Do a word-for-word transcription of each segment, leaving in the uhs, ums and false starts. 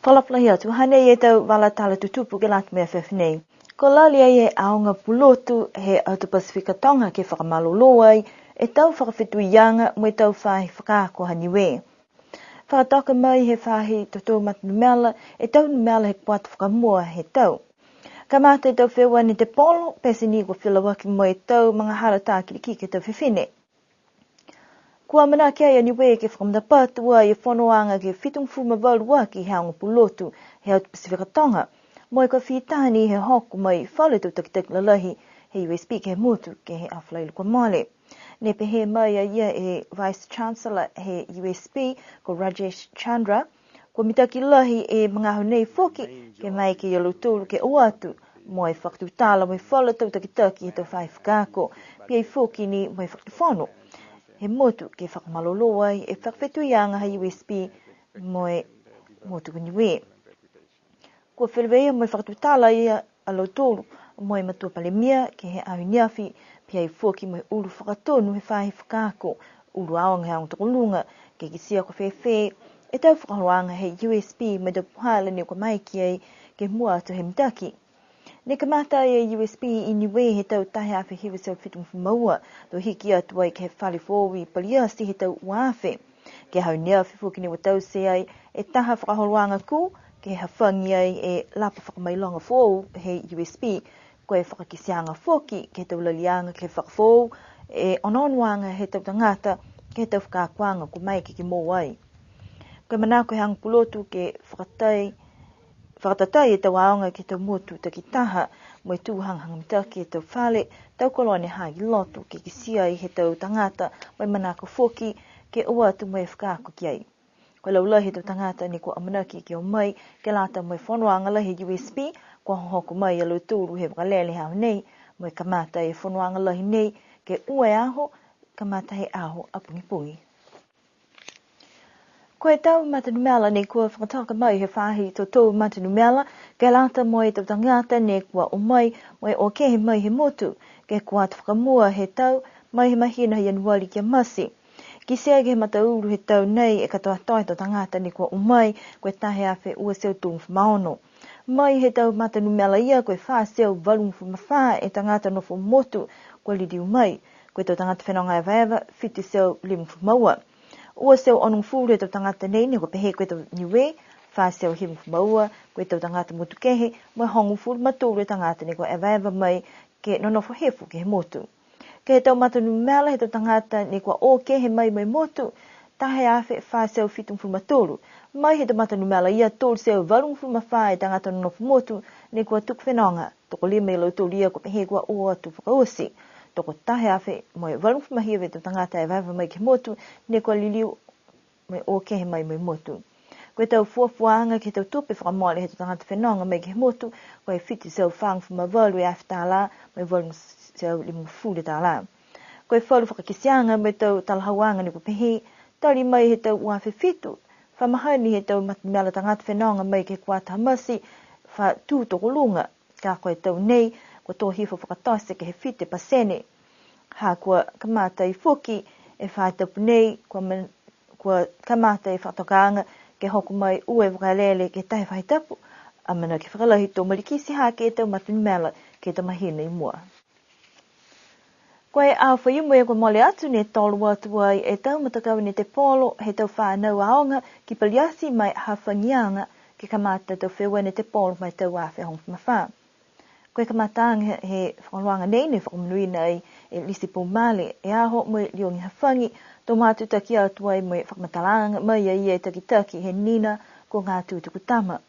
Fakaalofa lahi atu, hanei e tau vala tala tutupu ke lata mo e afiafi nei. Kua lali ai e aoga pulotu he atu Pasifika Toga ke fakamalolō ai e tau fakafetuiaga mo e tau faahi fakaako ha Niue. Fakatoka mai he faahi totou matanumela e tau numela he kuata fakamua he tau. Kamata e tau feua netepolo, pete ni kua felauaki mo e tau magahala tā kilikiki he tau fifine. Kua amanaki ai a Niue ke fakamatapatu ai e fonoaga ke fitugofulu ma valu aki he aoga pulotu he atu Pasifika Toga, mo e kua fita ni he hoko mai falu tau takitaki lalahi he U S P ke he motu ke he aho Falaile kua mole. Ne pehē mai a ia e Vice Chancellor he U S P ko Rajesh Chandra, kua mitaki lahi e magaaho nei foki ke maeke ia lautolu ke o atu mo e fakatutala mo e falu tau takitaki he tau faahi fakaako, pihia foki ni mo e fakatufono he motu ke fakamalolō ai e fakafetuiaga ha U S P mo e motu ko Niue. Kua feleveia mo e fakatutala ia a lautolu mo e matua palemia ke he aho i neafi, pihia foki mo e ulu fakatonu he faahi fakaako, ulu aoga he aoga tokoluga, ke kitia ko fēfē e tau fakaholoaga he U S P mo e tau puhala ne kua maeke ai ke mua atu he mitaki. Ne kamata e U S P i Niue he tau taha e afe hiva e teau fitugofulu ma ua, to hiki atu ai ke he fale foou i Paliati he tau ua afe. Ke he aho i neafi foki ne kua taute ai e taha fakaholoaga kū, ke hafagi ai e lapa fakamailoga foou he U S P. Ko e fakakiteaga foki ke he tau laliaga ke fakafoou e onoonoaga he tau tagata ke he tau fakaakoaga kua maeke ke moua ai. Ko e manako he aoga pulotu ke fakatai, fakatatai e tau aoga ke he tau motu takitaha mo e tū hagahaga mitaki e tau fale, tau koloa ne ha i loto ke kitia ai he tau tagata mo e manako foki ke o atu mo e fakaako ki ai. Ko e laulahi he tau tagata ne kua amanaki ke o mai ke lata mo e fonoaga lahi he U S P, kua hohoko mai a lautolu he vakalele he aho nei, mo e kamata e fonoaga lahi nei ke ua e aho, kamata he aho a pogipogi. Ko e tau matanumela ne kua fakatoka mai he faahi totou matanumela ke lata mo e tau tagata ne kua o mai mo e o kehe mai he motu ke he kuata fakamua he tau, mai he mahina Ianuari ki a Mati. Kitia ke he mataulu he tau nei e katoatoa he tau tagata ne kua o mai, ko e taha e afe ua e teau tolugofulu ma ono. Mai he tau matanumela ia, ko e fā e teau valugofulu ma fā e tagata nofo motu kua liliu mai. Ko e tau tagata fenoga evaeva, fitu e teau limagofulu ma ua. Ua e teau onogofulu e tau tagata nei ne kua pehē ko e tau Niue, fā e teau hivagofulu ma ua ko e tau tagata motu kehe, mo e hogofulu ma tolu e tagata ne kua evaeva mai ke nonofo hifo ke he motu. Ke he tau matanumela he tau tagata ne kua o kehe mai mo e motu, taha e afe fā e teau fitugofulu ma tolu. Mai he tau matanumela ia, tolu e teau valugofulu ma fā e tagata nonofo motu ne kua tuku fenoga. Tokolima ia lautolu ia kua pehē kua o atu fakaoti. Tokotaha e afe mo e valugofulu ma hiva e tau tagata evaeva mai ke he motu ne kua liliu mo e o kehe mai mo e motu. Ko e tau fuafuaaga ke he tau tupe fakamole he tau tagata fenoga mai ke he motu, ko e fitu e teau fagofulu ma valu e afe tālā mo e valu e teau limagofulu tālā. Ko e falu fakakiteaga mo e tau talahauaga ne kua pehē, tali mai he tau ua afe fitu, fa mahani he tau matanumela tagata fenoga mai ke he kuata ha Mati, fa tū tokoluga. Ka ko e tau nei, kua tō hifo fakatote ke he fitu e pasene. Ha kua kamata ai foki e fā tapu nei, kua man-, kua kamata e fakatokaaga ke hoko mai ua e vakalele ke he taha faahi tapu, amanaki fakalahi to malikiti hake e tau matanumela ke he tau mahina i mua. Ko e aho Faiumu kua mole atu ne tolo atu ai e tau matakau netepolo he tau fanau aoga ki Paliati mo e hafagiaga ke kamata e tau feua netepolo ma e tau afe hogofulu ma fā. Ko e kamataaga he fakaholoaga nei ne fakamonuina ai e Lisi Pumale e aho mo e liogi hafagi, to matutaki atu ai mo e fakamatalaaga mai a ia e takitaki he NINA ko Gatu Tukutama.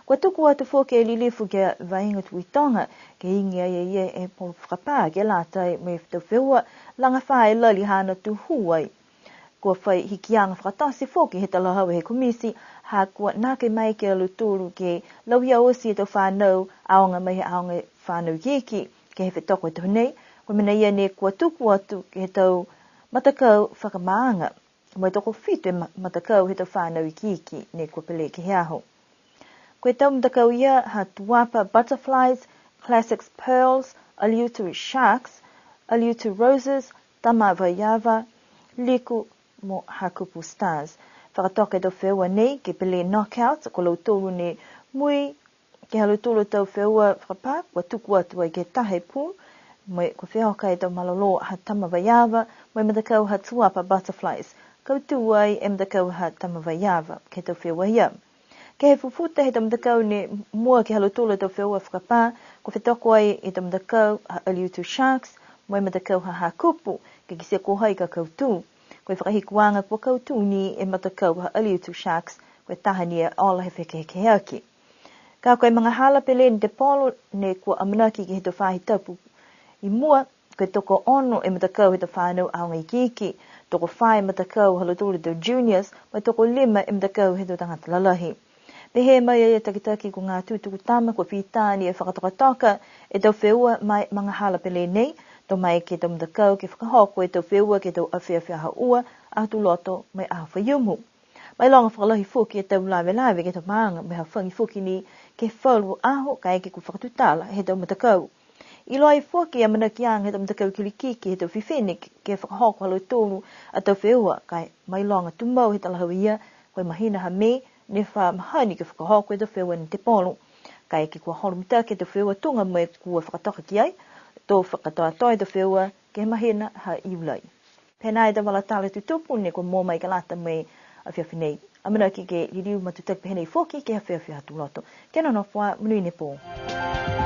Kua tuku atu foki e lilifu ki a Vaiga Tukuitoga, ke igi ai e ia e polo fakapā ke lata mo e tau feua, laga fā e lali haana tū hū ai. Kua fai hikiaga fakatote foki he talahau he komiti, ha kua nākai maeke a lautolu ke lauia oti e tau fanau aoga mai he aoga fanau ikiiki, ke he fetoko he tau nei, ko e mena ia ne kua tuku atu ke he tau matakau fakamaaga. Mo e tokofitu e ma-, matakau he tau fanau ikiiki ne kua pele ke he aho. Ko e tau matakau ia ha Tuapa Butterflies, Classics Pearls, Aliutu Sharks, Aliutu Roses, Tama Vaiava, Liku mo Hakupu Stars. Fakatoka e tau feua nei ke pele knockout, ko lautolu ne mui ke ha lautolu a tau feua fakapā, kua tuku atu ai ke he taha e pool, mo e kua feoka e tau malolō ha Tama Vaiava, mo e matakau ha Tuapa Butterflies. Kautū ai e matakau ha Tama Vaiava ke he tau feua ia. Ke he fufuta he tau matakau ne mua ke ha lautolu a tau feua fakapā, kua fetoko ai e tau matakau ha Aliutu Sharks, mo e matakau ha Hakupu, ke kitia ko hai ka kautū. Ko e fakahikuaga kua kautū ni e matakau ha Aliutu Sharks, ko e taha ni e ola he fekehekeheaki. Ka ko e magahala pele ni he polo ne kua amanaki ke he tau faahi tapu i mua, ko e tokoono e matakau he tau fanau aoga ikiiki, tokofā e matakau ha lautolu a tau juniors, mo e tokolima e matakau he tau tagata lalahi. Pehē mai e takitaki ko Ngātū Tukutama, kua fita ni e fakatokatoka e tau feua ma e magahala pele nei, to maeke e tau matakau ke fakahoko e tau feua ke he tau afiafi Aho Ua, Aho Tuloto, mo e Aho Faiumu. Mailoga fakalahi foki e tau lavelave ke he tau maaga, mo e hafagi foki ni ke he falu aho, kaeke kua fakatutala he tau matakau. Iloa ai foki e amanakiaga he tau matakau kilikiki he tau fifine ke, ke fakahoko ha lautolu a tau feua, ka e mailoga tumau he talahau ia, ko e mahina ha Me, ne fa mahani ke fakahoko e tau feua ni he polo. Kaeke kua holo mitaki e tau feua tuga mo e kua fakatoka ki ai, to fakatoatoa e tau feua ke he mahina ha Iulai. Pehē nā e tau vala tala tutupu ne kua moua mai ke lata mo e afiafi nei. Amanaki ke liliu matutaki pehē nei foki ke he afiafi Aho Tuloto. Kia nonofo ā, monuina e pō.